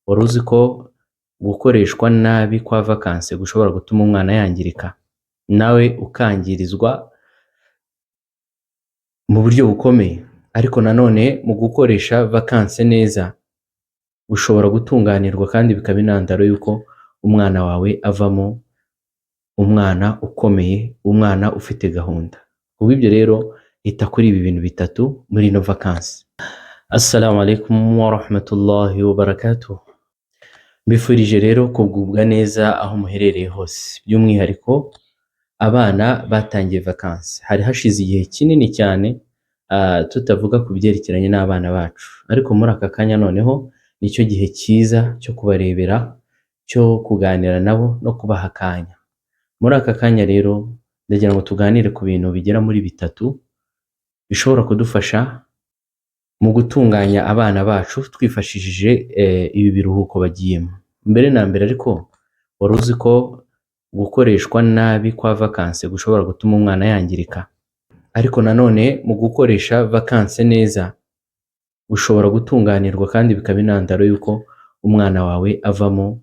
Wari uzi ko gukoreshwa nabi kwa vacances gushobora gutuma umwana yangirika, nawe ukangirizwa mu buryo bukomeye? Ariko nanone mu gukoresha vacances neza ushobora gutunganirwa, kandi bikaba intandaro y'uko umwana wawe avamo umwana ukomeye, umwana ufite gahunda. Kubw'ibyo rero, ita kuri ibi bintu bitatu muri ino vacances. Assalamu alaikum warahmatullahi wabarakatuh. Mbifurije rero kugubwa neza aho muherereye hose, by'umwihariko abana batangiye vacances. Hari hashize igihe kinini cyane tutavuga ku byerekeranye n'abana bacu, ariko muri aka kanya noneho nicyo gihe cyiza cyo kubarebera, cyo kuganira nabo no kubaha akanya. Muri aka kanya rero ndagira ngo tuganire ku bintu bigera muri bitatu bishobora kudufasha mu gutunganya abana bacu twifashishije ibi biruhuko bagiyemo. Mbere na mbere ariko, wari uzi ko gukoreshwa nabi kwa vacances gushobora gutuma umwana yangirika? Ariko nanone mu gukoresha vacances neza ushobora gutunganirwa, kandi bikaba intandaro y'uko umwana wawe avamo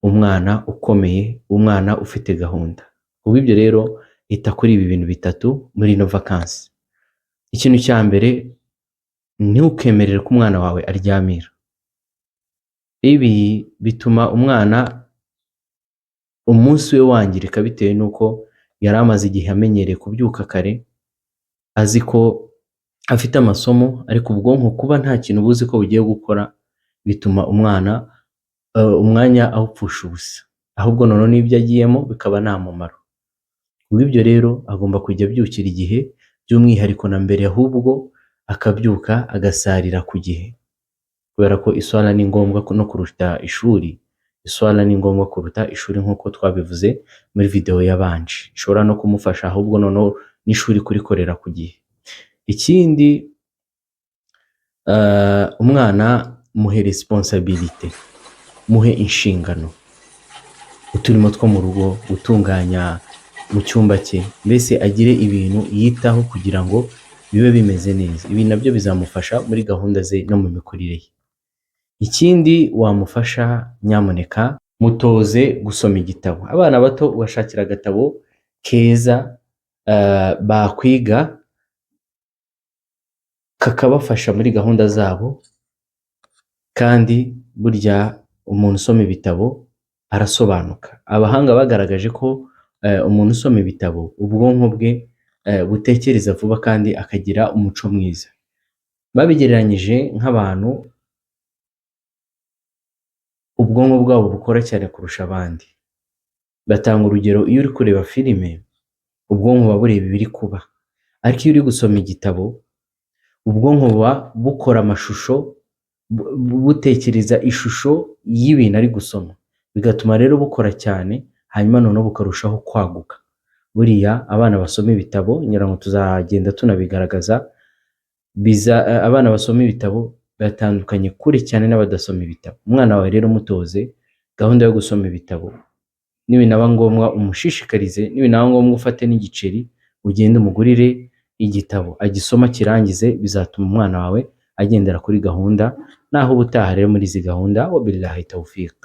umwana ukomeye, umwana ufite gahunda. Kubw'ibyo rero, ita kuri ibi bintu bitatu muri ino vacances. Ikintu cya mbere, ntukemerere ko umwana wawe aryamira. Ibi bituma umwana umunsi we wangirika, bitewe n'uko yari amaze igihe amenyereye kubyuka kare, azi ko afite amasomo, ariko ubwonko kuba nta kintu buzi ko bugiye gukora bituma umwana umwanya awupfusha ubusa, ahubwo noneho n'ibyo agiyemo bikaba nta mumaro. Kubw'ibyo rero, agomba kujya abyukira igihe, by'umwihariko na mbere ahubwo akabyuka agasarira ku gihe, kubera ko iswala ni ngombwa no kuruta ishuri. Iswala ni ngombwa kuruta ishuri, nk'uko twabivuze muri video yabanje. Ishobora no kumufasha ahubwo noneho n'ishuri kurikorera ku gihe. Ikindi, umwana muhe responsabilité, muhe inshingano, uturimo two mu rugo, gutunganya mu cyumba cye, mbese agire ibintu yitaho kugira ngo bibe bimeze neza. Ibi nabyo bizamufasha muri gahunda ze no mu mikurire ye. Ikindi wamufasha, nyamuneka mutoze gusoma igitabo. Abana bato ubashakira agatabo keza bakwiga, kakabafasha muri gahunda zabo. Kandi burya umuntu usoma ibitabo arasobanuka. Abahanga bagaragaje ko umuntu usoma ibitabo ubwonko bwe butekereza vuba kandi akagira umuco mwiza. Babigereranyije nk'abantu ubwonko bwabo bukora cyane kurusha abandi. Batanga urugero: iyo uri kureba filime, ubwonko buba bureba ibiri kuba, ariko iyo uri gusoma igitabo, ubwonko buba bukora amashusho, butekereza ishusho y'ibintu ari gusoma, bigatuma rero bukora cyane, hanyuma noneho bukarushaho kwaguka. Buriya abana basoma ibitabo, ngira ngo tuzagenda tunabigaragaza, biza abana basoma ibitabo batandukanye kure cyane n'abadasoma ibitabo. Umwana wawe rero mutoze gahunda yo gusoma ibitabo, nibinaba ngombwa umushishikarize, nibinaba ngombwa ufate n'igiceri ugende umugurire igitabo agisoma akirangize. Bizatuma umwana wawe agendera kuri gahunda. Naho ubutaha rero muri izi gahunda, wabillahi tawfiq.